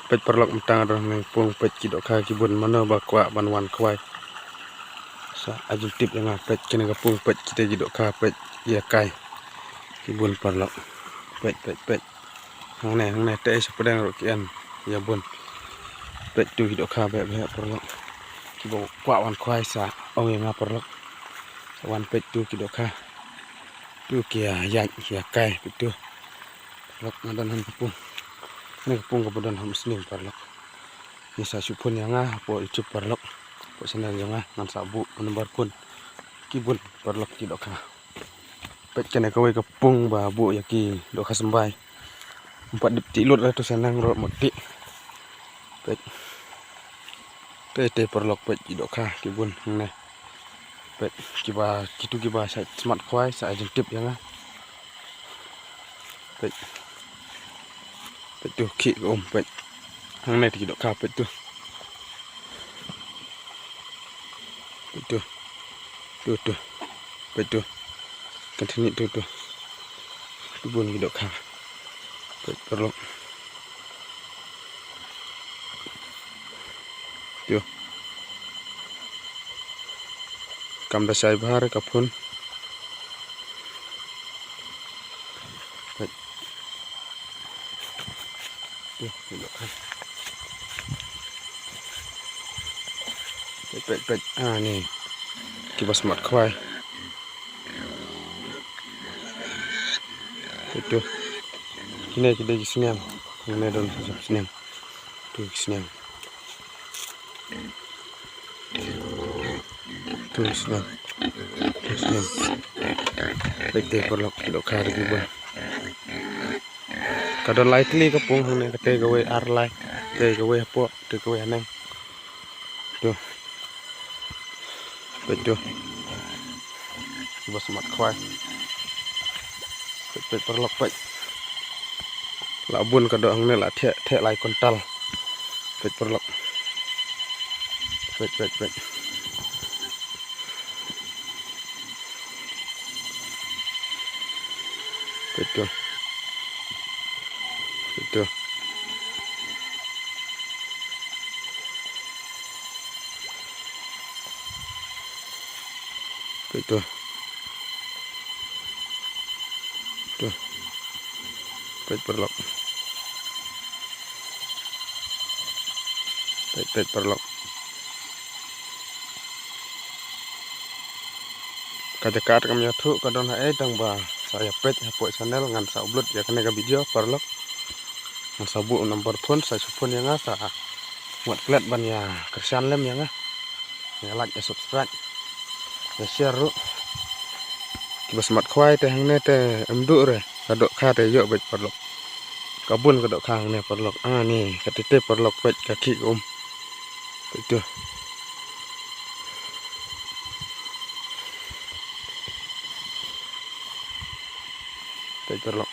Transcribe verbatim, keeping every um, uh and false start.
Peit paralok, mynta nga don hangne ka pung, peit ki dohkha ki bun, mano ba kwah ban wan khwai. Sa ai jingtip ïa nga, peit kane ka pung, peit kita ki dohkha, peit ïa kai. Ki bun paralok. Peit, peit, peit. Hangne, hangne te sa pdeng ruh ki en ïa bun. Peit tu ki dohkha beh beh paralok. Kiba kwah wan khwai sa ong ïa nga paralok. Sa wan peit tu ki dohkha. Tu ki ïa ïaid ki ïa kai, peit tu. Paralok, nga don ha kane ka pung. Kane ka pung kaba don ha Umsning paralok. Ngi sa shu phone ïa nga hapoh YouTube paralok. Hapoh channel jong nga ngan sa buh number phone. Ki bun paralok ki dohkha. Peit kane kawei ka pung ba buh ïa ki dohkha symbai. Ym pat dep tih lut ra tu sa nang rot mut tih. Peit. Te te paralok, peit ki dohkha ki bun hangne. Peit kiba, kitu kiba sa smat khwai sa ai jingtip ïa nga. Peit. Peit tu khih ka um, peit. Hangne te ki dohkha, peit tu. Peit tu. Tu tu. Peit tu. Kan thani tu tu. Tu bun ki dohkha. Peit paralok. Tu. Kam da shai bha re ka phone. Peit. Tu, tu dohkha. Peit, peit, peit. Ah, ni. Kiba smat khwai. Peit tu. Kine ki dei ki sniang. Kine don sniang. Tu ki sniang. Tu sniang. Tu sniang. Peit te paralok, ki dohkha ki bun. Ka don lai tylli ka pung hangne, kata kawei ar lai. Kata kawei hapoh, kata kawei haneng. Tu. Peit tu. Kiba smat khwai. Peit, peit paralok, peit. La bun ka doh hangne, la theh, theh lai kuntal. Peit paralok. Peit, peit, peit. Peit tu. Peit tu. Peit tu. Tu. Peit paralok. Peit, peit paralok. Ka jaka te kam ïathuh ka don haei, tang ba sa ïa peit hapoh channel ngan sa upload ïa kane ka video paralok. Ngan sa buh number phone, sa shu phone ïa nga, sa mut klet ban ïa kyrshan lem ïa nga. Ïa like, ïa subscribe, ïa share ruh. Kiba smat khwai te hangne te ym duh re, ka dohkha te ïoh beit paralok. Ka bun ka dohkha hangne paralok. Ah, ni, kata te paralok, peit ka khih ka um. Peit tu. Peit paralok.